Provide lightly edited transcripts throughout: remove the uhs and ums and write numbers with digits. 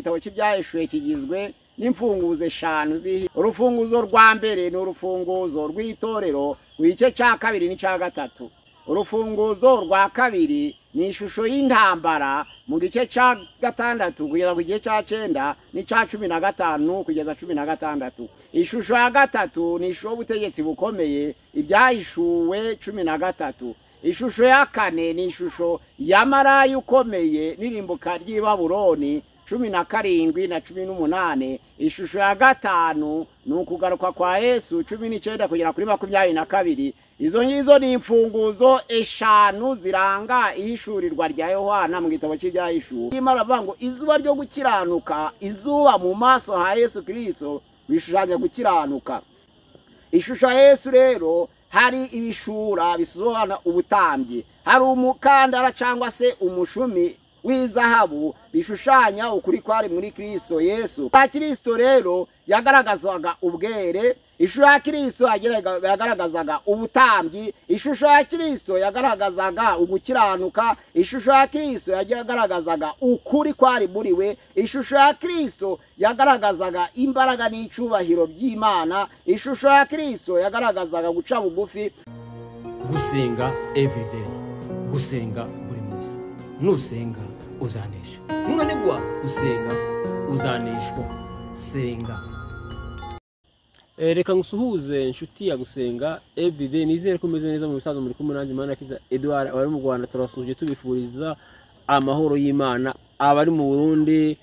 Igitabo cy'Ibyahishuwe kigizwe n'imfunguzo eshanu zihi. Urufunguzo rwa mbere ni urufunguzo rw'itorero, igice cya kabiri n'icya gatatu. Urufunguzo rwa kabiri ni ishusho y'intambara mu gice cya gatandatu kugeza ku gice cya 9 n'icya 15 kugeza 16. Ishusho ya gatatu ni ishusho y'ubutegetsi bukomeye, Ibyahishuwe 13. Ishusho ya kane ni ishusho ya maraya ukomeye n'irimbuka ry'i Babuloni 17 na 18. Ishusho ya gatanu ni ukugaruka kwa Yesu 19 kugera kuri 22. Izo ngizo ni imfunguzo eshanu ziranga ihishurirwa rya Yohana mu gitabo cy'Ibyahishuwe. Imana avuga ngo izuba ryo gukiranuka, izuba mu maso ha Yesu Kristo bishushanya gukiranuka. Ishusho ya Yesu rero hari ibishura bisobanura ubutambyi, hari umukandara cyangwa se umushumi w'izahabu bishushanya ukuri kwari muri Kristo Yesu. Kwa Kristo rero yagaragazaga ubwere, ishusho ya Kristo yagaragazaga ubutambyi, ishusho ya Kristo yagaragazaga ugukiranuka, ishusho ya Kristo yagaragazaga ukuri kwari muri we, ishusho ya Kristo yagaragazaga imbaraga n'icyubahiro by'Imana, ishusho ya Kristo yagaragazaga guca bugufi. Gusenga everyday, gusenga buri munsi. Nusenga uzanesha, nunanigwa gusenga uzaneshwa. Senga. Reka ngusuhuze inshuti ya Gusenga Everyday, nizere ko umeze neza mu bisanzwe. Muri kumwe nanjye Manirakiza Edouard. Abari mu Rwanda turabasuhuje tubifuriza amahoro y'Imana. Abari mu Burundi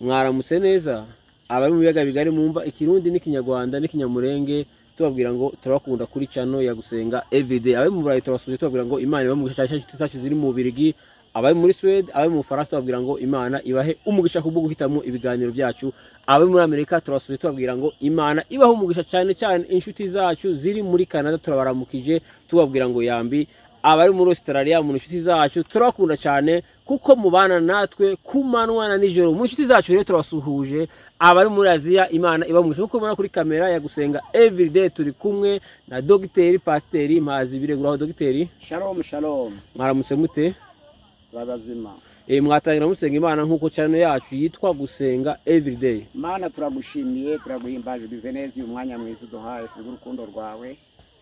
mwaramutse neza. Abari mu biyaga bigari mumva ikirundi n'ikinyarwanda n'ikinyamurenge tubabwira ngo turabakunda kuri channel ya Gusenga Everyday. Abari mu Burayi turabasuhuje tubabwira ngo Imana ibahe umugisha cyane cyane ziri mu Bubiligi. Abari muri Sweden, abari mu Faransa tubabwira ngo Imana ibahe umugisha kubwo guhitamo ibiganiro byacu. Abari muri Amerika turabasuhuje tubabwira ngo Imana ibahe umugisha cyane cyane inshuti zacu ziri muri Canada turabaramukije tubabwira ngo yambi. Abari muri Australia mu inshuti zacu turabakunda cyane kuko mubana natwe kumanwa na nijoro. Mu inshuti zacu rero turabasuhuje. Abari muri Aziya Imana ibahe umugisha. Kuko mubona kuri kamera ya Gusenga Everyday turi kumwe na Dogiteri Pasiteri Mpazi Bireguraho. Dogiteri, Shalom shalom. Mwaramutse mute? Turabazima. Mwatangira musenga Imana nkuko channel yacu yitwa Gusenga Everyday. Mana turagushimiye, turaguhimbaje, ugize neza uyu mwanya mwiza uduhaye kubw'urukundo rwawe.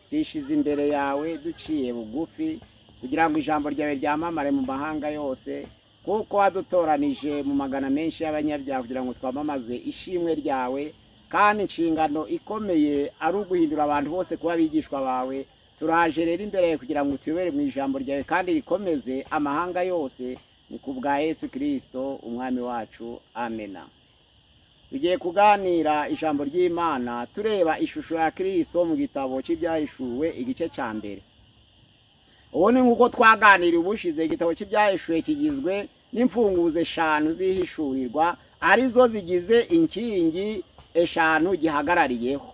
Twishize imbere yawe duciye bugufi kugira ngo ijambo ryawe ryamamare mu mahanga yose, kuko wadutoranije mu magana menshi y'abanyabyaha kugira ngo twamamaze ishimwe ryawe, kandi inshingano ikomeye ari uguhindura abantu bose kuba abigishwa bawe. Turaje rero imbere yawe kugira ngo utuyobere mu ijambo ryawe kandi rikomeze amahanga yose, ni ku bwa Yesu Kristo umwami wacu, amena. Tugiye kuganira ijambo ry'Imana tureba ishusho ya Kristo mu gitabo cy'Ibyahishuwe igice cya mbere. Ubu ni nkuko twaganiriye ubushize, igitabo cy'Ibyahishuwe kigizwe n'imfunguzo eshanu zihishurirwa, arizo zigize inkingi eshanu gihagarariyeho.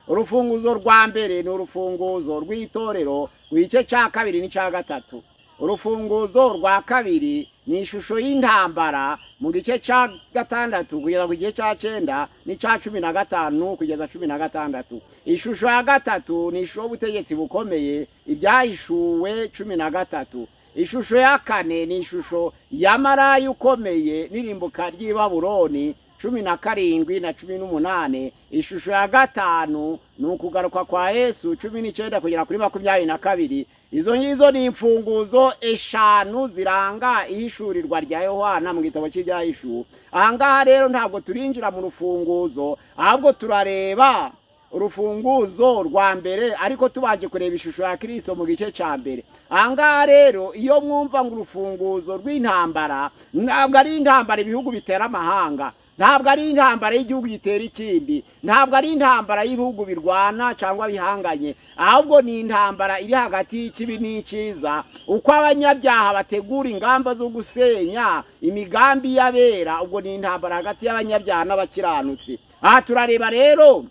Urufunguzo rwa mbere ni urufunguzo rw'itorero, igice cya kabiri n'icya gatatu. Urufunguzo rwa kabiri ni ishusho y'intambara mu gice cya gatandatu kugeza ku gice cya 9 n'icya 15 kugeza 16. Ishusho ya gatatu ni ishusho y'ubutegetsi bukomeye, Ibyahishuwe 13. Ishusho ya kane ni ishusho ya maraya ukomeye n'irimbuka ry'i Babuloni 17 na 18. Ishusho ya gatanu ni ukugaruka kwa Yesu 19 kugera kuri 22. Izo ngizo ni imfunguzo eshanu ziranga ihishurirwa rya Yohana mu gitabo cy'Ibyahishuwe. Ahangaha rero ntabwo turinjira mu rufunguzo, ahubwo turareba urufunguzo rwa mbere, ariko tubaje kureba ishusho ya Kristo mu gice cya mbere. Ahangaha rero iyo mwumva ngo urufunguzo rw'intambara, ntabwo ari intambara ibihugu bitera amahanga, ntabwo ari intambara y'igihugu gitera ikindi, ntabwo ari intambara y'ibihugu birwana cyangwa bihanganye, ahubwo ni intambara iri hagati y'ikibi n'icyiza. Uko abanyabyaha bategura ingamba zo gusenya imigambi y'abera, ubwo ni intambara hagati y'abanyabyaha n'abakiranutsi. Aha turareba rero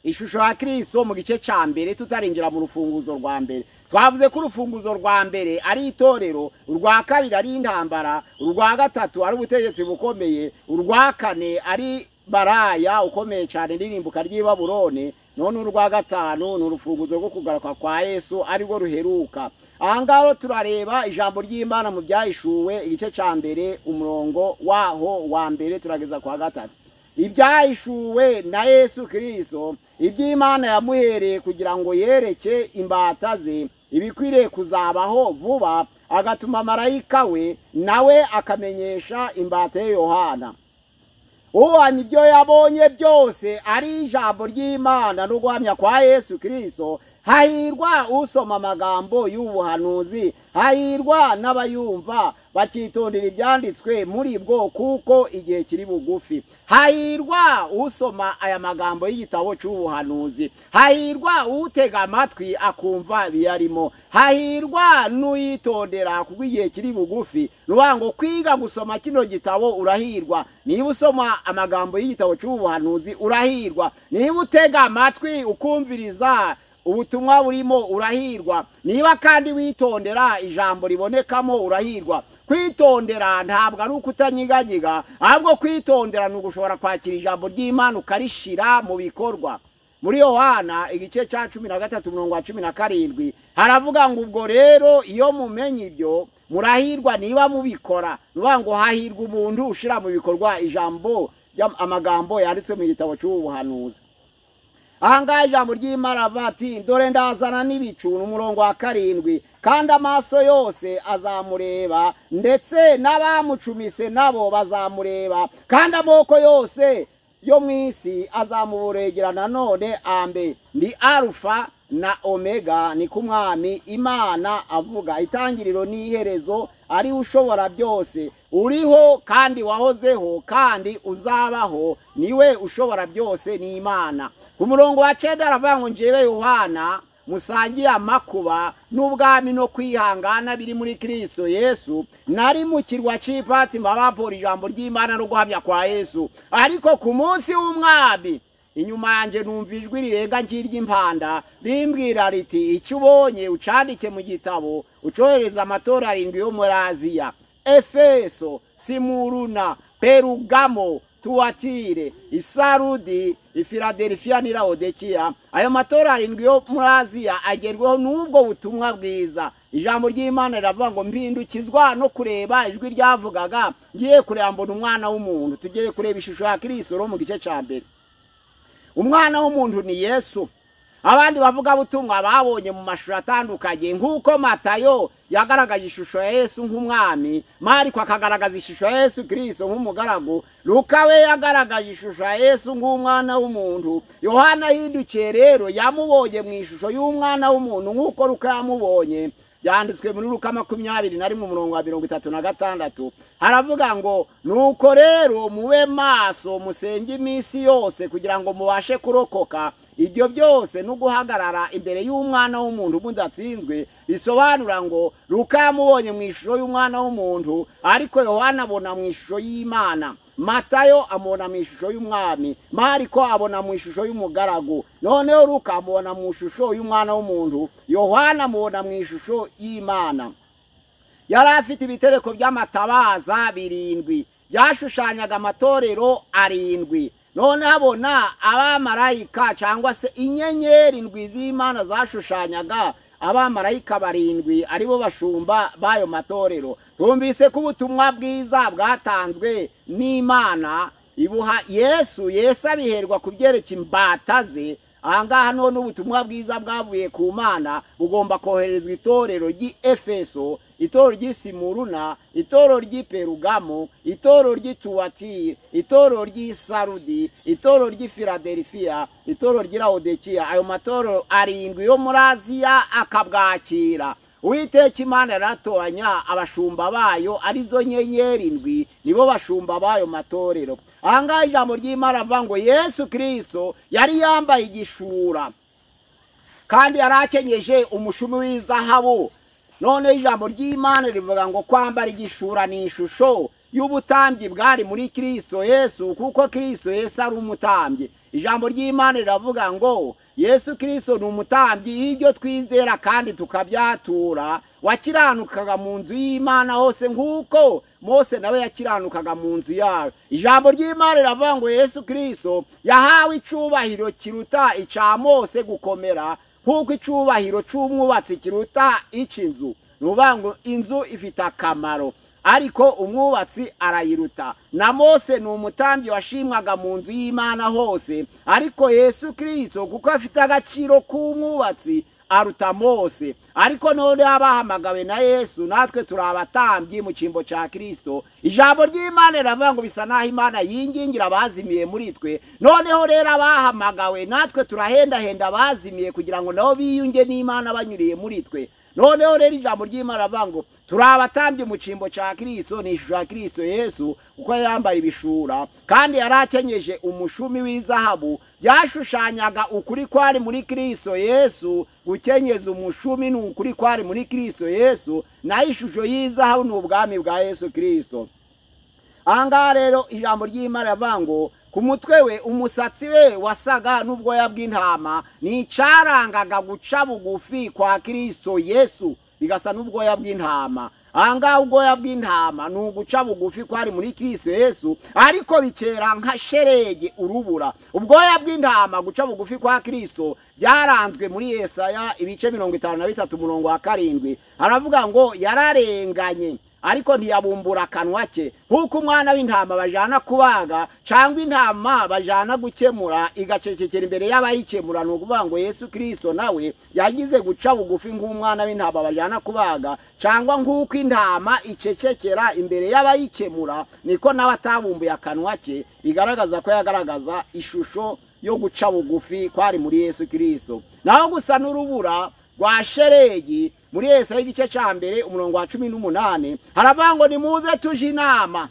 ishusho ya Kristo mu gice cya mbere tutarinjira mu rufunguzo rwa mbere. Twavuze ko urufunguzo rwa mbere ari itorero, urwa kabiri ari intambara, urwa gatatu ari ubutegetsi bukomeye, urwa kane ari baraya ukomeye cyane n'irimbuka ry'i Babuloni, None urwa gatanu ni urufunguzo rwo kugaruka kwa Yesu, arirwo ruheruka. Aha ngaho turareba ijambo ry'Imana mu Byahishuwe igice cya mbere, umurongo waho wa mbere turageza kwa 3. Ibyahishuwe na Yesu Kristo, iby'Imana yamuhereye kugira ngo yereke imbata ze ibikwiriye kuzabaho vuba, agatuma marayika we nawe akamenyesha imbata ye Yohana. Uhamya ibyo yabonye byose ari ijambo ry'Imana no guhamya kwa Yesu Kristo. Hahirwa usoma amagambo y'ubuhanuzi, hahirwa n'abayumva bakitondera ibyanditswe muri bwo, kuko igihe kiri bugufi. Hahirwa usoma aya magambo y'igitabo cy'ubuhanuzi, hahirwa utega amatwi akumva biyarimo, hahirwa n'uyitondera kuko igihe kiri bugufi. Nubango kwiga gusoma kino gitabo urahirwa, niba usoma amagambo y'igitabo cy'ubuhanuzi urahirwa, niba utega amatwi ukumviriza ubutumwa burimo urahirwa, niba kandi witondera ijambo ribonekamo urahirwa. Kwitondera ntabwo ari ukutanyiganyiga, ahubwo kwitondera ni ugushobora kwakira ijambo ry'Imana ukarishira mu bikorwa. Muri Yohana igice cya 13 umurongo wa 17 haravuga ngo ubwo rero iyo mumenye ibyo murahirwa niba mubikora. Nuvuga ngo hahirwa umuntu ushira mu bikorwa ijambo amagambo yanditswe mu gitabo cy'ubuhanuzi. Ahangaha ijambo ry'Imana bati dore ndazana n'ibicu, umurongo wa 7, kandi amaso yose azamureba, ndetse n'abamucumise nabo bazamureba, kandi amoko yose yo mu isi azamuburegera nanone. Ambe ndi Alfa na Omega, ni kumwami Imana avuga, itangiriro n'iherezo, ari ushobora byose, uriho kandi wahozeho kandi uzabaho, niwe ushobora byose, ni Imana. Ku murongo wa 9 aravuga ngo njyewe Yohana musangiye amakuba n'ubwami no kwihangana biri muri Kristo Yesu, nari mu kirwa cy'Ipatima bapora ijambo ry'Imana no guhamya kwa Yesu. Ariko ku munsi w'umwami inyuma yanjye numva ijwi rirenga nk'iry'impanda rimbwira riti icyo ubonye ucandike mu gitabo ucohereza amatora 7 yo muri Aziya: Efeso, Simuruna, Perugamo, Tuatire, Isarudi, Ifiladelfiya ni Laodikiya. Ayo matora 7 yo muri Aziya agerweho n'ubwo butumwa bwiza. Ijambo ry'Imana riravuga ngo mpindukizwa no kureba ijwi ryavugaga, ngiye kureba mbona umwana w'umuntu. Tugiye kureba ishusho ya Kristo mu gice cya mbere. Umwana w'umuntu ni Yesu. Abandi bavuga butumwa babonye mu mashusho atandukanye, nk'uko Matayo yagaragaje ishusho ya Yesu nk'umwami, Mariko akagaragaza ishusho ya Yesu Kristo nk'umugaragu, Luka we yagaragaje ishusho ya Yesu nk'umwana w'umuntu. Yohana ahindukiye rero yamubonye mu ishusho y'umwana w'umuntu nk'uko Luka yamubonye. Yanditswe muri Luka 21 umurongo wa 36 haravuga ngo nuko rero mube maso musenge iminsi yose kugira ngo mubashe kurokoka ibyo byose no guhagarara imbere y'umwana w'umuntu mudatsinzwe. Bisobanura ngo Luka yamubonye mu ishusho y'umwana w'umuntu, ariko Yohana abona mu ishusho y'Imana, Matayo amubona mu ishusho y'umwami, Mariko abona mu ishusho y'umugaragu, noneho Luka amubona mu ishusho y'umwana w'umuntu, Yohana amubona mu ishusho y'Imana. Yari afite ibitereko by'amatabaza 7 byashushanyaga amatorero 7. None abona abamarayika cyangwa se inyenyeri 7 z'Imana zashushanyaga abamarayika 7 aribo bashumba bayo matorero. Twumvise ko ubutumwa bwiza bwatanzwe n'Imana ibuha Yesu, Yesu abiherwa kubyereka imbata ze. Ahangaha none ubutumwa bwiza bwavuye ku Mana bugomba koherezwa itorero ry'i Efeso, itorero ry'i Simuruna, itorero ry'i Perugamo, itorero ry'i Tuatire, itorero ry'i Sarudi, itorero ry'i Filadelfiya, itorero ry'i Laodikiya. Ayo matorero 7 yo muri Aziya akabwakira. Uwiteka Imana yaratoranya abashumba bayo arizo nyenyeri 7, nibo bashumba bayo matorero. Ahangaha ijambo ry'Imana rivuga ngo Yesu Kristo yari yambaye igishura kandi yarakenyeje umushumi w'izahabu. None ijambo ry'Imana rivuga ngo kwambara igishura ni ishusho y'ubutambyi bwari muri Kristo Yesu, kuko Kristo Yesu ari umutambyi. Ijambo ry'Imana riravuga ngo Yesu Kristo ni umutambyi, ibyo twizera kandi tukabyatura, wakiranukaga mu nzu y'Imana hose nk'uko Mose nawe yakiranukaga mu nzu yayo. Ijambo ry'Imana riravuga ngo Yesu Kristo yahawe icubahiro kiruta ica Mose gukomera, nk'uko icubahiro c'umwubatsi kiruta ic'inzu. Ni ukuvuga ngo inzu ifite akamaro, ariko umwubatsi arayiruta. Na Mose ni umutambyi washimwaga mu nzu y'Imana hose, ariko Yesu Kristo kuko afite agaciro k'umwubatsi aruta Mose. Ariko none abahamagawe na Yesu, natwe turi abatambyi mu cyimbo cya Kristo. Ijambo ry'Imana riravuga ngo bisa naho Imana yingingira abazimiye muri twe. Noneho rero abahamagawe natwe turahendahenda abazimiye kugira ngo nabo biyunge n'Imana banyuriye muri twe. Noneho rero ijambo ry'Imana riravuga ngo turi abatambyi mu cyimbo cya Kristo, ni ishusho ya Kristo Yesu, kuko yambara ibishura kandi yarakenyeje umushumi w'izahabu. Byashushanyaga ukuri kwari muri Kristo Yesu. Gukenyeza umushumi ni ukuri kwari muri Kristo Yesu, naho ishusho y'izahabu ni ubwami bwa Yesu Kristo. Ahangaha rero ijambo ry'Imana riravuga ngo ku mutwe we umusatsi we wasaga n'ubwoya bw'intama, ni icarangaga guca bugufi kwa Kristo Yesu, bigasa n'ubwoya bw'intama. Ahangaha ubwoya bw'intama ni uguca bugufi kwari muri Kristo Yesu, ariko bikera nka sherege urubura. Ubwoya bw'intama, guca bugufi kwa Kristo, byaranzwe muri Yesaya ibice 53 umurongo wa 7. Aravuga ngo yararenganye ariko ntiyabumbura akanwa ke, nk'uko umwana w'intama bajana kubaga cyangwa intama bajana gukemura igacecekera imbere y'abayikemura. Ni ukuvuga ngo Yesu Kristo nawe yagize guca bugufi nk'umwana w'intama bajana kubaga, cyangwa nk'uko intama icecekera imbere y'abayikemura, niko nawe atabumbuye akanwa ke, bigaragaza ko yagaragaza ishusho yo guca bugufi kwari muri Yesu Kristo. Naho gusa n'urubura rwa sheregi, muri Yesaya igice ca mbere umurongo wa 18 haravuga ngo nimuze tuje inama,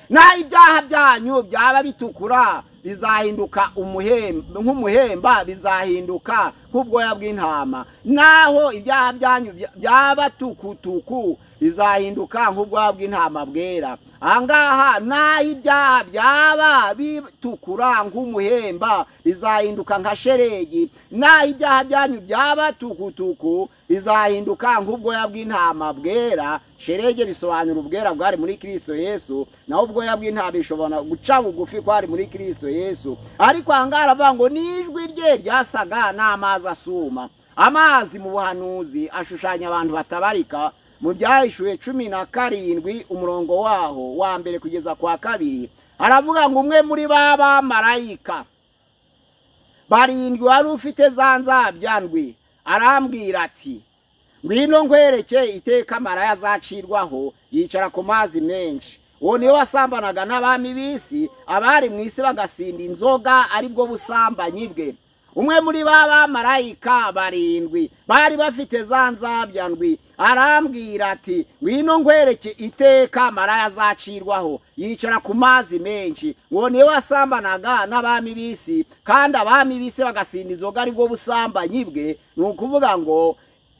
naho ibyaha byanyu byaba bitukura bizahinduka nk'umuhemba, bizahinduka nk'ubwoya bw'intama. Naho ibyaha byanyu byaba tukutuku bizahinduka nk'ubwoya bw'intama bwera. Ahangaha naho ibyaha byaba bitukura nk'umuhemba bizahinduka nka sheregi, naho ibyaha byanyu byaba tukutuku bizahinduka nk'ubwoya bw'intama bwera. Sherege bisobanura ubwera bwari muri Kristo Yesu, naho ubwoya bw'intama bishobora guca bugufi kwari muri Kristo Yesu. Ariko ahangaha aravuga ngo n'ijwi rye ryasaga n'amazi asuma. Amazi mu buhanuzi ashushanya abantu batabarika. Mu Byahishuwe 17 umurongo waho wa mbere kugeza kwa 2 aravuga ngo umwe muri ba bamarayika barindwi wari ufite za nzabya ndwi arambwira ati ngwino nkwereke iteka maraya azacirwaho, yicara ku mazi menshi. Uwo niwe wasambanaga n'abami b'isi, abari mu isi bagasinda inzoga, aribwo busambanyi bwe. Umwe muri ba bamarayika barindwi bari bafite za nzabya ndwi arambwira ati ngwino nkwereke iteka maraya azacirwaho, yicara ku mazi menshi. Uwo niwe wasambanaga n'abami b'isi, kandi abami b'isi bagasinda inzoga, aribwo busambanyi bwe. Ni ukuvuga ngo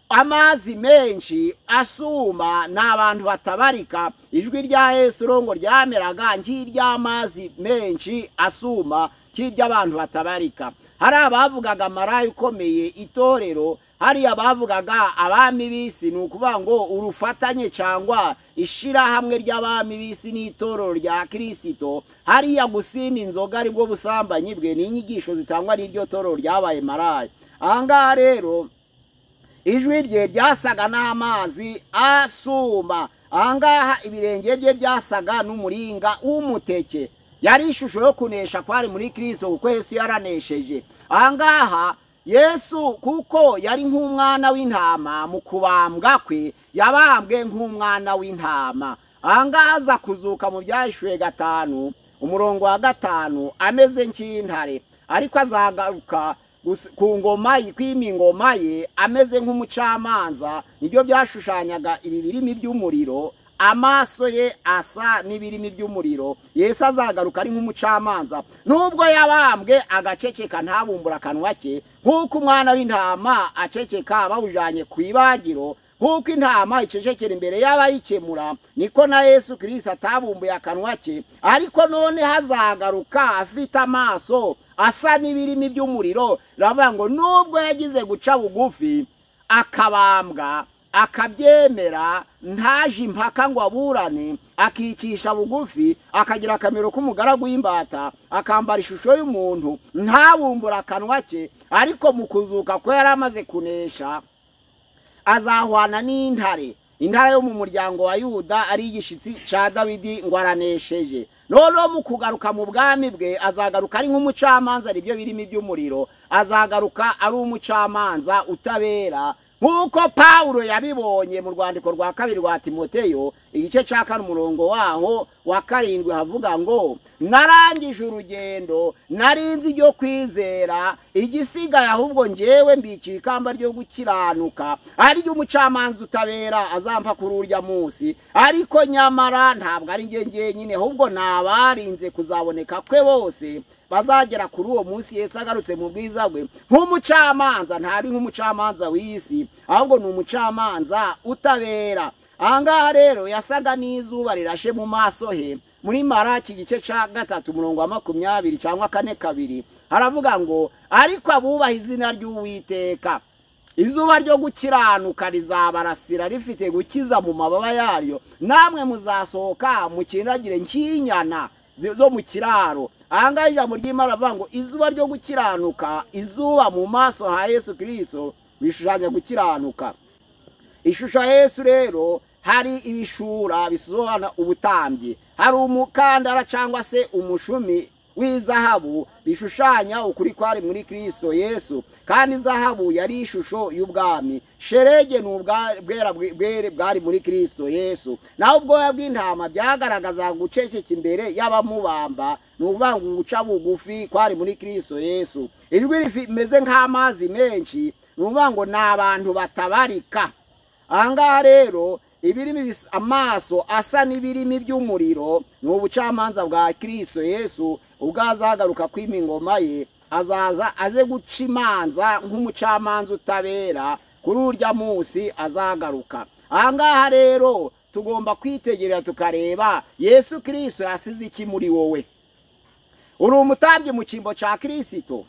amazi menshi asuma n'abantu batabarika. Ijwi rya Yesu rongo ryameraga nk'iry'amazi menshi asuma, nk'iry'abantu batabarika. Hari abavugaga maraya ukomeye itorero, hari abavugaga abami b'isi. Ni ukuvuga ngo urufatanye cyangwa ishirahamwe ry'abami b'isi n'itorero rya Kristo. Hariya gusinda inzoga aribwo busambanyi bwe, ni inyigisho zitangwa n'iryo torero ryabaye maraya. Ahangaha rero ijwi rye ryasaga n'amazi asuma. Ahangaha ibirenge bye byasaga n'umuringa w'umuteke. Yari ishusho yo kunesha kwari muri Kristo, kuko Yesu yaranesheje. Ahangaha Yesu kuko yari nk'umwana w'intama mu kubambwa kwe, yabambwe nk'umwana w'intama. Ahangaha aza kuzuka mu Byahishuwe 5 umurongo wa 5 ameze nk'intare, ariko azagaruka ku ngoma ye, kwima ingoma ye ameze nk'umucamanza. Nibyo byashushanyaga ibi birimi by'umuriro, amaso ye asa n'ibirimi by'umuriro. Yesu azagaruka ari nk'umucamanza, nubwo yabambwe agaceceka ntabumbura akanwa ke, nk'uko umwana w'intama aceceka bawujanye ku ibagiro, Nk'uko intama icecekera imbere y'abayikemura, niko na Yesu Kristo atabumbuye akanwa ke. Ariko none hazagaruka afite amaso asa n'ibirimi by'umuriro. Ravuga ngo nubwo yagize guca bugufi akabambwa akabyemera, ntaje impaka ngo aburane, akicisha bugufi, akagira akamero k'umugaragu w'imbata, akambara ishusho y'umuntu, ntabumbura akanwa ke. Ariko mu kuzuka ko yari amaze kunesha, azahwana n'intare, intare yo mu muryango wa Yuda, ari igishitsi ca Dawidi, ngo aranesheje. Noneho mu kugaruka mu bwami bwe, azagaruka ari nk'umucamanza, aribyo birimi by'umuriro. Azagaruka ari umucamanza utabera, nk'uko Pawulo yabibonye mu rwandiko rwa 2 rwa Timoteyo igice ca 4 umurongo waho wa 7, havuga ngo narangije urugendo, narinzi ibyo kwizera, igisigaye ahubwo njyewe mbikiye ikamba ryo gukiranuka, ari ryo umucamanza utabera azampa kuri urya munsi. Ariko nyamara ntabwo ari njye njyenyine, ahubwo nabarinze kuzaboneka kwe bose bazagera kuri uwo munsi Yesu agarutse mu bwiza bwe nk'umucamanza. Ntari nk'umucamanza w'isi, ahubwo ni umucamanza utabera. Ahangaha rero yasaga n'izuba rirashe mu maso he. Muri Maraki igice ca 3 umurongo wa 20 cyangwa 4:2 haravuga ngo ariko abubaha izina ry'Uwiteka, izuba ryo gukiranuka rizabarasira rifite gukiza mu mababa yaryo, namwe muzasohoka mukindagire nk'inyana zo mu kiraro. Ahangaha ijambo ry'Imana rivuga ngo izuba ryo gukiranuka, izuba mu maso ha Yesu Kristo bishushanya gukiranuka. Ishusho ya Yesu rero hari ibishura bisobanura ubutambyi, hari umukandara cyangwa se umushumi w'izahabu bishushanya ukuri kwari muri Kristo Yesu, kandi izahabu yari ishusho y'ubwami. Sherege ni ubwera bwari muri Kristo Yesu, naho ubwoya bw'intama byagaragaza guceceka imbere y'abamubamba, ni ukuvuga ngo guca bugufi kwari muri Kristo Yesu. Ijwi rimeze nk'amazi menshi, ni ukuvuga ngo ni abantu batabarika. Ahangaha rero ibirimi amaso asa n'ibirimi by'umuriro ni ubucamanza bwa Kristo Yesu. Ubwo azagaruka kwima ingoma ye, azaza aze guca imanza nk'umucamanza utabera kuri urya munsi azagaruka. Ahangaha rero tugomba kwitegerera tukareba Yesu Kristo yasize iki muri wowe. Uri umutambyi mu cyimbo ca Kristo.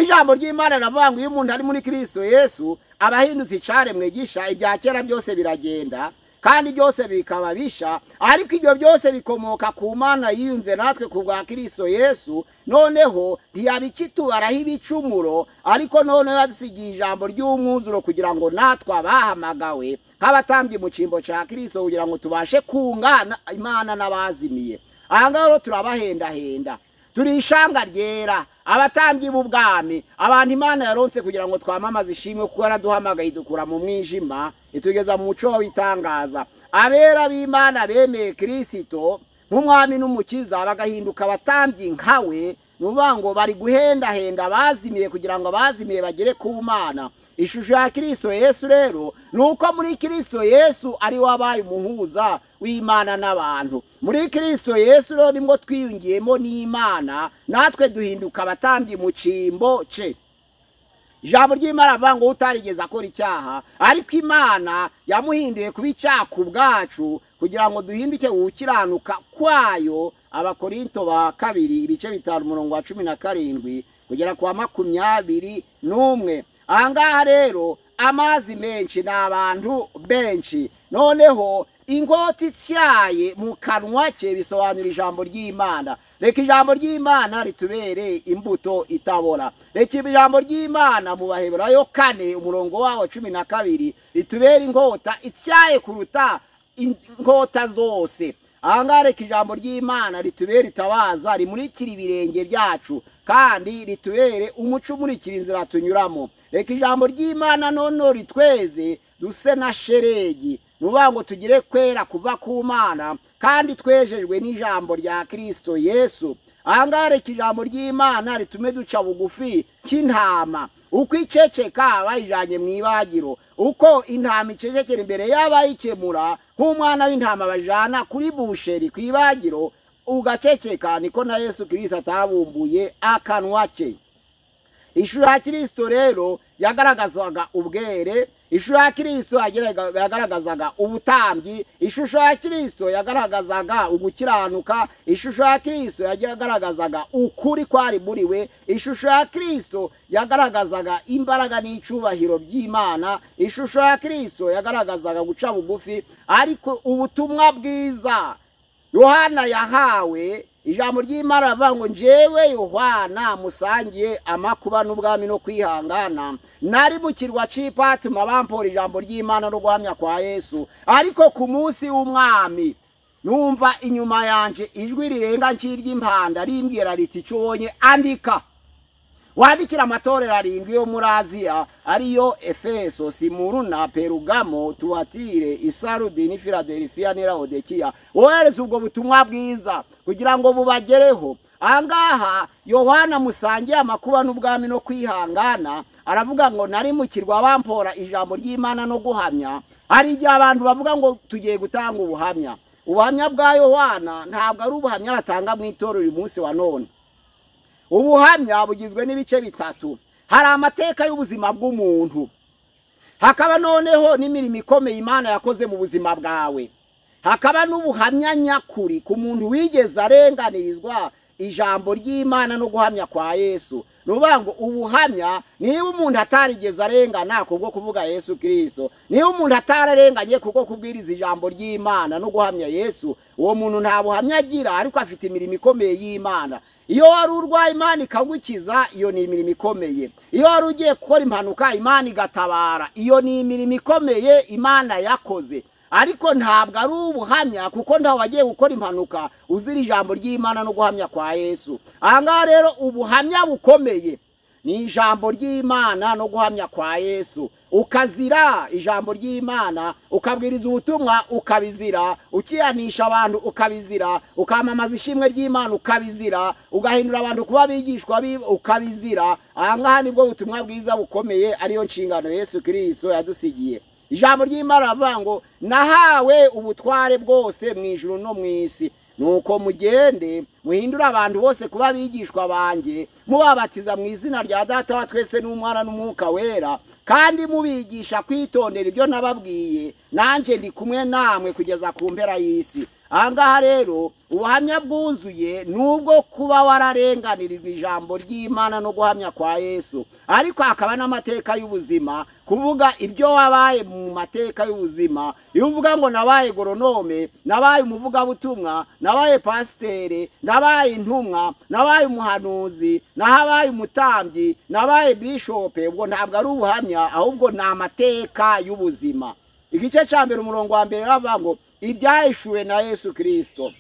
Ijambo ry'Imana riravuga ngo iyo umuntu ari muri Kristo Yesu aba ahindutse icaremwe gisha, ibya kera byose biragenda kandi byose bikaba bisha, ariko ibyo byose bikomoka ku Mana yiyunze natwe ku bwa Kristo Yesu. Noneho ntiyabikitubaraho ibicumuro, ariko noneho yadusigiye ijambo ry'umwuzuro kugira ngo natwe abahamagawe nk'abatambyi mu cyimbo ca Kristo, kugira ngo tubashe kungana Imana n'abazimiye. Ahangaha rero turabahendahenda, turi ishanga ryera, abatambyi b'ubwami, abantu Imana yaronse kugira ngo twamamaze ishimwe, kuko yaraduhamagaye idukura mu mwijima itugeza mu muco w'itangaza. Abera b'Imana bemeye Kristo nk'umwami n'umukiza, bagahinduka abatambyi nkawe, ni ukuvuga ngo bari guhendahenda abazimiye kugira ngo abazimiye bagere ku Mana. Ishusho ya Kristo Yesu rero ni uko muri Kristo Yesu ari wabaye umuhuza w'Imana n'abantu. Muri Kristo Yesu rero nimwo twiyungiyemo n'Imana, natwe duhinduka abatambyi mu cyimbo ce. Ijambo ry'Imana rivuga ngo utarigeze akora icyaha, ariko Imana yamuhinduye kuba icyaha ku bwacu kugira ngo duhinduke gukiranuka kwayo. Abakorinto ba 2 ibice 5 umurongo wa 17 kugera kwa 21. Ahangaha rero amazi menshi n'abantu benshi. Noneho inkota ityaye mu kanwa ke bisobanura ijambo ry'Imana. Reka ijambo ry'Imana ritubere imbuto itabora. Reka ijambo ry'Imana mu Baheburayo 4 umurongo waho 12 ritubere inkota ityaye kuruta inkota zose. Ahangaha reka ijambo ry'Imana ritubere itabaza, rimurikira ibirenge byacu, kandi ritubere umuco umurikira inzira tunyuramo. Reka ijambo ry'Imana nono ritweze duse na sheregi, nuvuga ngo tugire kwera kuva ku Mana, kandi twejejwe n'ijambo rya Kristo Yesu. Ahangaha reka ijambo ry'Imana ritume duca bugufi cy'intama. Uko iceceka bayijanye mu ibagiro, uko intama icecekera imbere y'abayikemura, nk'umwana w'intama bajana kuri busheri ku ibagiro ugaceceka, niko na Yesu Kristo atabumbuye akanwa ke. Ishusho ya Kristo rero yagaragazaga ubwere, Ishusho ya Kristo yagaragazaga ubutambyi, ishusho ya Kristo yagaragazaga ugukiranuka, ishusho ya Kristo yagaragazaga ukuri kwari muri we, ishusho ya Kristo yagaragazaga imbaraga n'icyubahiro by'Imana, ishusho ya Kristo yagaragazaga guca bugufi. Ariko ubutumwa bwiza Yohana yahawe, ijambo ry'Imana rivuga ngo njyewe Yohana musangiye amakuba n'ubwami no kwihangana, nari mu kirwa cy'i Patimo bampora ijambo ry'Imana no guhamya kwa Yesu. Ariko ku munsi w'umwami numva inyuma yanje ijwi rirenga nk'iry'impanda rimbwira riti icyo ubonye andika, wandikira amatorero arindwi yo muri Aziya, ariyo Efeso, Simuruna, Perugamo, Tuatire, Isarudi ni Filadelfiya ni Laodikiya. Wohereza ubwo butumwa bwiza kugira ngo bubagereho. Ahangaha Yohana musangiye amakuba n'ubwami no kwihangana aravuga ngo nari mu kirwa bampora ijambo ry'Imana no guhamya. Hari igihe abantu bavuga ngo tugiye gutanga ubuhamya. Ubuhamya bwa Yohana ntabwo ari ubuhamya batanga mu itorero uyu munsi wa none. Ubuhamya bugizwe n'ibice bitatu. Hari amateka y'ubuzima bw'umuntu, hakaba noneho n'imirimo ikomeye Imana yakoze mu buzima bwawe, hakaba n'ubuhamya nyakuri ku muntu wigeze arenganirizwa ijambo ry'Imana no guhamya kwa Yesu. Nuvuga ngo ubuhamya, niba umuntu atarigeze arengana kubwo kuvuga Yesu Kristo, niba umuntu atararenganye kubwo kubwiriza ijambo ry'Imana no guhamya Yesu, uwo muntu nta buhamya agira, ariko afite imirimo ikomeye y'Imana. Iyo wari urwaye Imana ikagukiza, iyo ni imirimo ikomeye. Iyo wari ugiye gukora impanuka Imana igatabara, iyo ni imirimo ikomeye Imana yakoze. Ariko ntabwo ari ubuhamya, kuko ntawe wagiye gukora impanuka uzira ijambo ry'Imana no guhamya kwa Yesu. Ahangaha rero ubuhamya bukomeye ni ijambo ry'Imana no guhamya kwa Yesu. Ukazira ijambo ry'Imana, ukabwiriza ubutumwa ukabizira, ukiyanisha abantu ukabizira, ukamamaza ishimwe ry'Imana ukabizira, ugahindura abantu kuba abigishwa ukabizira. Ahangaha nibwo butumwa bwiza bukomeye, ariyo nshingano Yesu Kristo yadusigiye. Ijambo ry'Imana rivuga ngo nahawe ubutware bwose mu ijuru no mu isi, nuko mugende muhindure abantu bose kuba abigishwa banjye, mubabatiza mu izina rya Data wa twese n'Umwana n'Umwuka Wera, kandi mubigisha kwitondera ibyo nababwiye, nanjye ndi kumwe namwe kugeza ku mpera y'isi. Ahangaha rero ubuhamya bwuzuye nubwo kuba wararenganirijwe ijambo ry'Imana no guhamya kwa Yesu, ariko hakaba n'amateka y'ubuzima, kuvuga ibyo wabaye mu mateka y'ubuzima. Iyo uvuga ngo nabaye goronome, nabaye umuvugabutumwa, nabaye pasiteri, nabaye intumwa, nabaye umuhanuzi, nabaye umutambyi, nabaye bishope, ubwo ntabwo ari ubuhamya, ahubwo ni amateka y'ubuzima. Igice cya mbere umurongo wa mbere ravuga ngo ibyahishuwe na Yesu Kristo,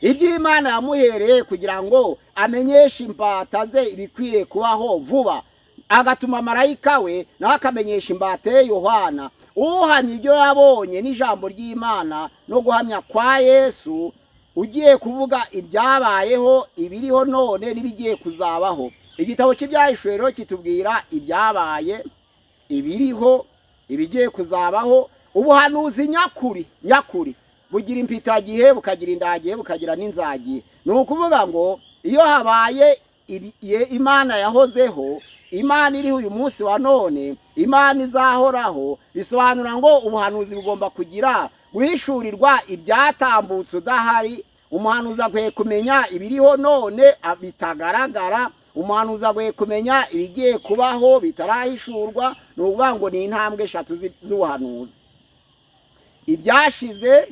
iby'Imana yamuhereye kugira ngo amenyeshe imbata ze ibikwiriye kubaho vuba, agatuma marayika we nawe akamenyesha imbata ye Yohana, uhamya ibyo yabonye n'ijambo ry'Imana no guhamya kwa Yesu, ugiye kuvuga ibyabayeho, ibiriho none n'ibigiye kuzabaho. Igitabo cy'ibyahishuwe rero kitubwira ibyabaye, ibiriho, ibigiye kuzabaho. Ubuhanuzi nyakuri nyakuri bugira impitagihe, bukagira indagihe, bukagira n'inzagihe. Ni ukuvuga ngo iyo habaye Imana yahozeho, Imana iriho uyu munsi wa none, Imana izahoraho, bisobanura ngo ubuhanuzi bugomba kugira guhishurirwa ibyatambutse udahari. Umuhanuzi akwiye kumenya ibiriho none bitagaragara, umuhanuzi akwiye kumenya ibigiye kubaho bitarahishurwa. Ni ukuvuga ngo ni intambwe eshatu z'ubuhanuzi: ibyashize,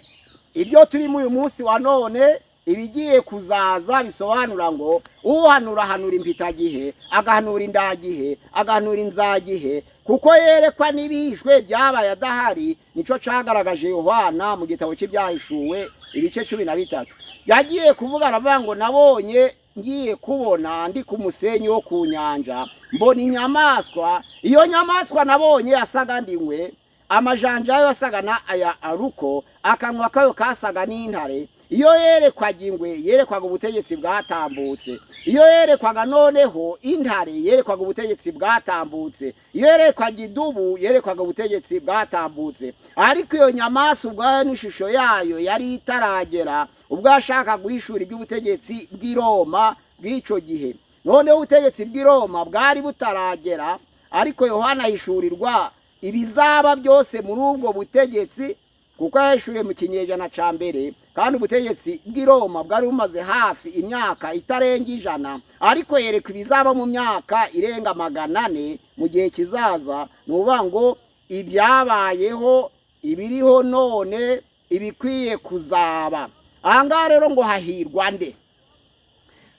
ibyo turimo uyu munsi wa none, ibigiye kuzaza. Bisobanura ngo uhanura ahanura impitagihe, agahanura indagihe, agahanura inzagihe, kuko yerekwa n'ibihishwe byabaye adahari. Nico cagaragaje Yohana mu gitabo cy'ibyahishuwe ibice 13. Yagiye kuvuga aravuga ngo nabonye ngiye kubona ndi ku musenyi wo ku nyanja, mbona inyamaswa. Iyo nyamaswa nabonye yasaga ndingwe, amajanja yayo yasaga na aya aruko, akanwa kayo kasaga n'intare. Iyo yerekwaga ingwe yerekwaga ubutegetsi bwatambutse, iyo yerekwaga noneho intare yerekwaga ubutegetsi bwatambutse, iyo yerekwaga idubu yerekwaga ubutegetsi bwatambutse. Ariko iyo nyamaswa ubwayo n'ishusho yayo yari itaragera ubwo yashaka guhishura iby'ubutegetsi bw'i Roma bw'icyo gihe. Noneho ubutegetsi bw'i Roma bwari butaragera, ariko Yohana ahishurirwa ibizaba byose muri ubwo butegetsi, kuko yahishuriwe mu kinyejana ca mbere, kandi ubutegetsi bw'i Roma bwari bumaze hafi imyaka itarenga 100, ariko yerekwa ibizaba mu myaka irenga 400 mu gihe kizaza. Ni ukuvuga ngo ibyabayeho, ibiriho none, ibikwiye kuzaba. Aha ngaha rero ngo hahirwa nde?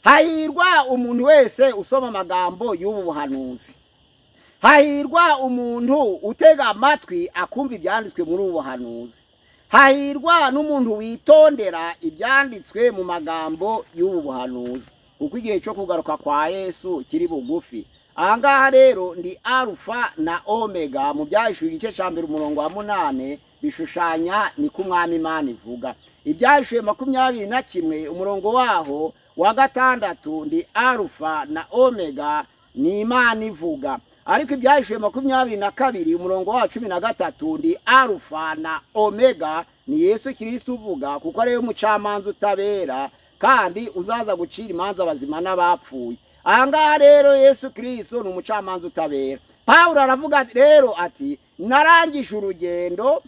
Hahirwa umuntu wese usoma amagambo y'ubu buhanuzi. Hahirwa umuntu utega amatwi akumva ibyanditswe muri ubu buhanuzi. Hahirwa n'umuntu witondera ibyanditswe mu magambo y'ubu buhanuzi, kuko igihe cyo kugaruka kwa Yesu kiri bugufi. Aha ngaha rero ndi Alufa na Omega mu Byahishuwe igice cya 1 umurongo wa 8, bishushanya ni ko Umwami Imana ivuga. Ibyahishuwe 21 umurongo waho wa 6, ndi Alufa na Omega ni Imana ivuga. Ariko Ibyahishuwe 22 umurongo wa 13, ndi Alufa na Omega ni Yesu Kristo uvuga, kuko ariwe mucamanza utabera kandi uzaza gucira imanza abazima n'abapfuye. Aha ngaha rero Yesu Kristo ni umucamanza utabera. Pawulo aravuga rero ati narangije urugendo,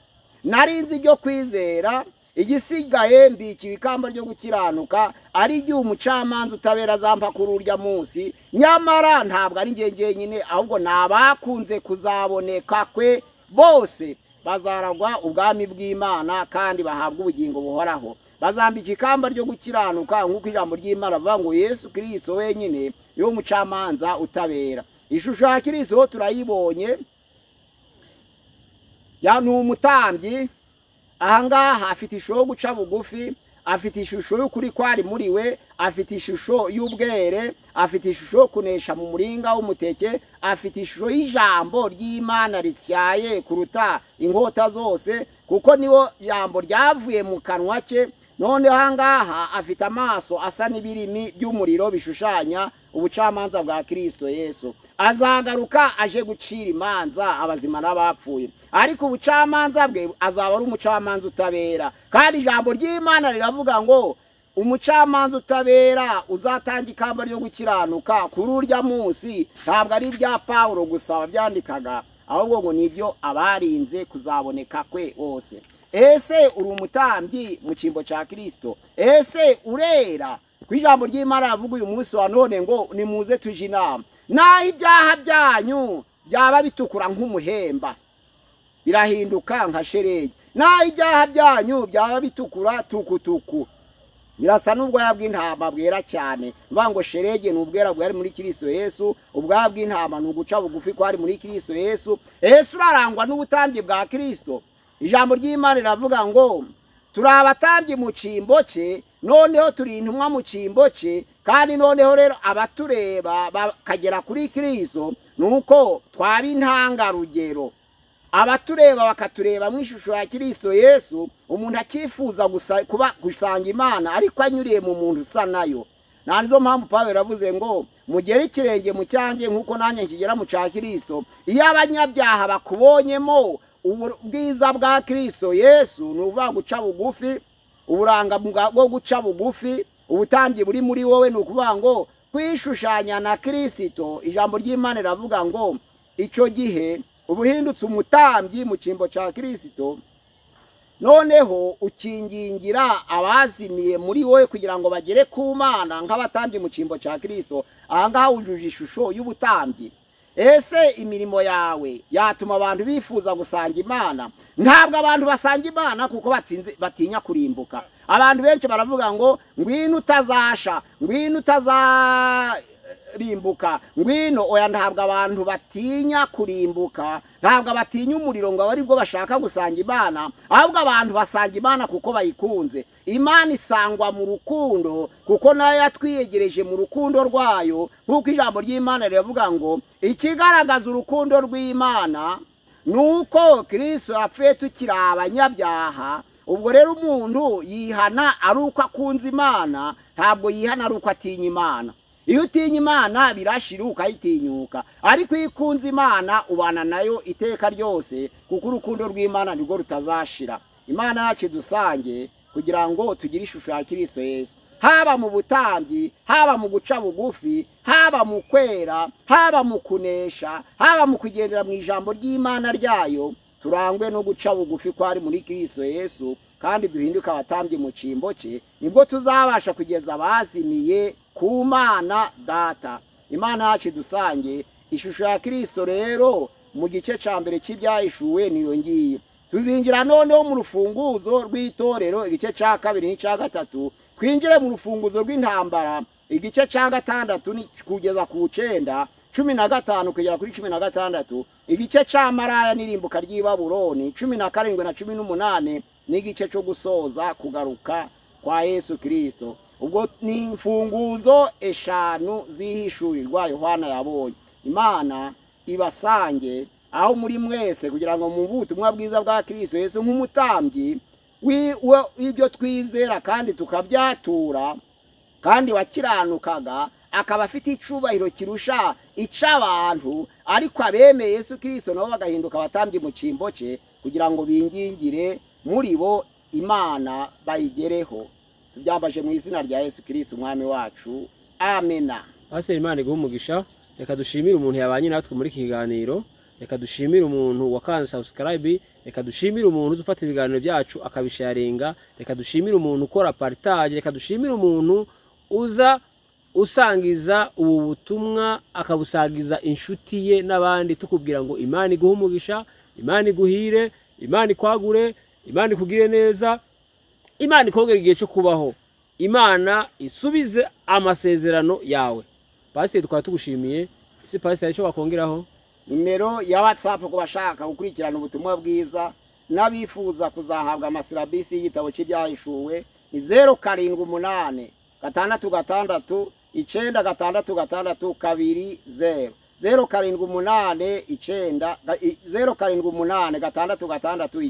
narinzi ibyo kwizera, igisigaye mbikiwe ikamba ryo gukiranuka, ari igihe umucamanza utabera azampa kuri urya munsi. Nyamara ntabwo ari njye njyenyine, ahubwo n'abakunze kuzaboneka kwe bose bazaragwa ubwami bw'Imana kandi bahabwa ubugingo buhoraho. Bazambika ikamba ryo gukiranuka, nk'uko ijambo ry'Imana rivuga ngo Yesu Kristo wenyine niwe mucamanza utabera. Ishusho ya Kristo turayibonye, ya ni umutambyi. Aha ngaha afite ishusho yo guca bugufi, afite ishusho y'ukuri kwari muri we, afite ishusho y'ubwere, afite ishusho yo kunesha mu muringa w'umuteke, afite ishusho y'ijambo ry'Imana rityaye kuruta inkota zose, kuko niwo jambo ryavuye mu kanwa ke. None aha ngaha afite amaso asa n'ibirimi by'umuriro bishushanya ubucamanza bwa Kristo Yesu. Azagaruka aje gucira imanza abazima n'abapfuye, ariko ubucamanza bwe azaba ari umucamanza utabera. Kandi ijambo ry'Imana riravuga ngo umucamanza utabera uzatanga ikamba ryo gukiranuka kuri urya munsi, ntabwo ari irya Pawulo gusa wabyandikaga, ahubwo ngo nibyo abarinze kuzaboneka kwe bose. Ese uri umutambyi mu cyimbo cya Kristo? Ese urera? Ku ijambo ry'Imana ravuga uyu munsi wa none ngo nimuze tuje inama, naho ibyaha byanyu byaba bitukura nk'umuhemba birahinduka nka sheregi, naho ibyaha byanyu byaba bitukura tukutuku birasa n'ubwoya bw'intama bwera cyane. Mvuga ngo sheregi ni ubwera bwari muri Kristo Yesu, ubwoya bw'intama ni uguca bugufi kwari muri Kristo Yesu. Yesu urarangwa n'ubutambyi bwa Kristo. Ijambo ry'Imana riravuga ngo turi abatambyi mu cyimbo cye, noneho turi intumwa mu cyimbo cye, kandi noneho rero abatureba bakagera kuri Kristo nuko twaba intangarugero. Abatureba bakatureba mu ishusho ya Kristo Yesu, umuntu akifuza kuba gusanga Imana ariko anyuriye mu muntu usa nayo. Nizo mpamvu Pawulo yaravuze ngo mugere ikirenge mu cyanjye nk'uko nanjye nkigera mu cya Kristo. Iyo abanyabyaha bakubonyemo ubwiza bwa Kristo Yesu, ni ukuvuga guca bugufi, uburanga bwo guca bugufi, ubutambyi buri muri wowe, ni ukuvuga ngo kwishushanya na Kristo. Ijambo ry'Imana riravuga ngo icyo gihe ubuhindutse umutambyi mu cyimbo cya Kristo, noneho ukingingira abazimiye muri wowe kugira ngo bagere ku Mana nk'abatambyi mu cyimbo cya Kristo. Aha ngaha wujuje ishusho y'ubutambyi. Ese imirimo yawe yatuma abantu bifuza gusanga Imana? Ntabwo abantu basanga Imana kuko batinya kurimbuka. Abantu benshi baravuga ngo ngwino utazasha, ngwino utazarimbuka, ngwino. Oya, ntabwo abantu batinya kurimbuka, ntabwo batinya umuriro ngo abe aribwo bashaka gusanga Imana, ahubwo abantu basanga Imana kuko bayikunze. Imana isangwa mu rukundo kuko nayo yatwiyegereje mu rukundo rwayo, nk'uko ijambo ry'Imana riravuga ngo ikigaragaza urukundo rw'Imana nuko Kristo yapfuye tukiri abanyabyaha. Ubwo rero umuntu yihana ari uko akunze Imana, ntabwo yihana ari uko atinya Imana. Iyo utinya Imana birashira ukayitinyuka, ariko iyo ukunze Imana ubana nayo iteka ryose, kuko urukundo rw'Imana nirwo rutazashira. Imana yacu dusange kugira ngo tugire ishusho ya Kristo Yesu. haba mu butambyi, haba mu guca bugufi, haba mu kwera, haba mu kunesha, haba mu kugendera mu ijambo ry'Imana ryayo. Turangwe no guca bugufi kwari muri Kristo Yesu, kandi duhinduke abatambyi mu cimbo cye, nibwo tuzabasha kugeza abazimiye ku Mana Data. Imana yacu idusange. Ishusho ya Kristo rero mu gice ca mbere cy'ibyahishuwe niyo ngiyo. Tuzinjira noneho mu rufunguzo rw'itorero igice ca kabiri n'ica gatatu, twinjire mu rufunguzo rw'intambara igice ca gatandatu kugeza ku 9, 15 kugera kuri 16, igice ca maraya n'irimbuka ry'i Babuloni 17 na 18, n'igice cyo gusoza kugaruka kwa Yesu Kristo. Ubwo ni imfunguzo 5 zihishurirwa Yohana yabonye. Imana ibasange aho muri mwese, kugira ngo mwumve ubutumwa bwiza bwa Kristo Yesu nk'umutambyi w'ibyo twizera kandi tukabyatura, kandi wakiranukaga akaba afite icubahiro kirusha ic'abantu, ariko abemeye Yesu Kristo nabo bagahinduka abatambyi mu cimbo cye, kugira ngo bingingire muri bo Imana bayigereho. Tubyambaje mu izina rya Yesu Kristo umwami wacu, amena. Pastor, Imana iguhe umugisha. Reka dushimire umuntu yabanye natwe muri iki kiganiro, reka dushimire umuntu wakanze subscribe, reka dushimire umuntu uza ufata ibiganiro byacu akabisharinga, reka dushimire umuntu ukora partage, reka dushimire umuntu uza usangiza ubu butumwa akabusangiza inshuti ye n'abandi, tukubwira ngo Imana iguhe umugisha, Imana iguhire, Imana ikwagure, Imana ikugire neza, Imana ikongere igihe cyo kubaho, Imana isubize amasezerano yawe. Pastor, tukaba tugushimiye. Ese Pastor, icyo wakongeraho? Nimero ya WhatsApp ku bashaka gukurikirana ubutumwa bwiza n'abifuza kuzahabwa amasilabisi y'igitabo cy'ibyahishuwe ni 078 6 6 9 6 2 0 078 9 078 6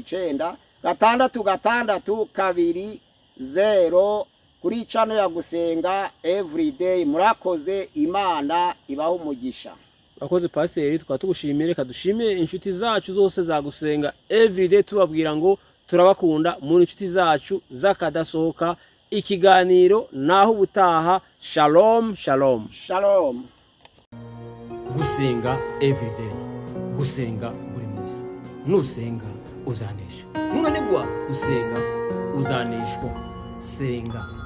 6 9 6 2 0 kuri channel ya Gusenga Everyday. Murakoze, Imana ibaho umugisha. Bakoze Pastor, tukaba tugushimiye. Reka dushime inshuti zacu zose za Gusenga Everyday, tubabwira ngo turabakunda muri inshuti zacu zakadasohoka. Ikiganiro naho ubutaha. Shalom, shalom, shalom. Gusenga Everyday, gusenga buri munsi. Nusenga uzanesha, nunanigwa gusenga uzaneshwa. Senga.